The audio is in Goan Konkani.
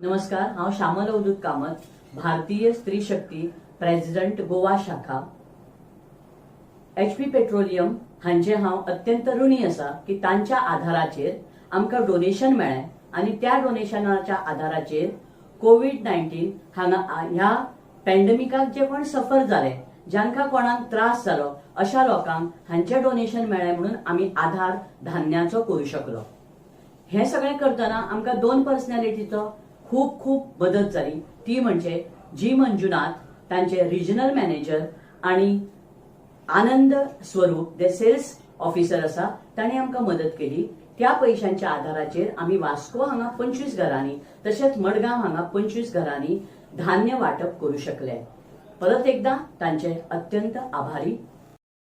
नमस्कार, हांव श्यामल अवधूत कामत, भारतीय स्त्री शक्ती प्रेसिडेंट, गोवा शाखा. एचपी पेट्रोलियम हांचे हांव अत्यंत ऋणी आसा की तांच्या आधाराचेर आमकां डोनेशन मेळ्ळें आनी त्या डोनेशनाच्या आधाराचेर कोवीड 19 हांगा ह्या पॅन्डेमिकाक जे कोण सफर जाले, जांकां कोणाक त्रास जालो, अशा लोकांक हांचें डोनेशन मेळ्ळें म्हणून आमी आधार धान्याचो करूं शकलो. हें सगळें करतना आमकां दोन पर्सनॅलिटीचो खूब खूब मदत जाली. ती म्हणजे जी मंजुनाथ, तांचे रिजनल मॅनेजर, आनी आनंद स्वरूप, जे सेल्स ऑफिसर आसा, तांणी आमकां मदत केली. त्या पयशांच्या आधाराचेर आमी वास्को हांगा 25 घरांनी तशेंच मडगांव हांगा 25 घरांनी धान्य वांटप करूं शकले. परत एकदा तांचे अत्यंत आभारी.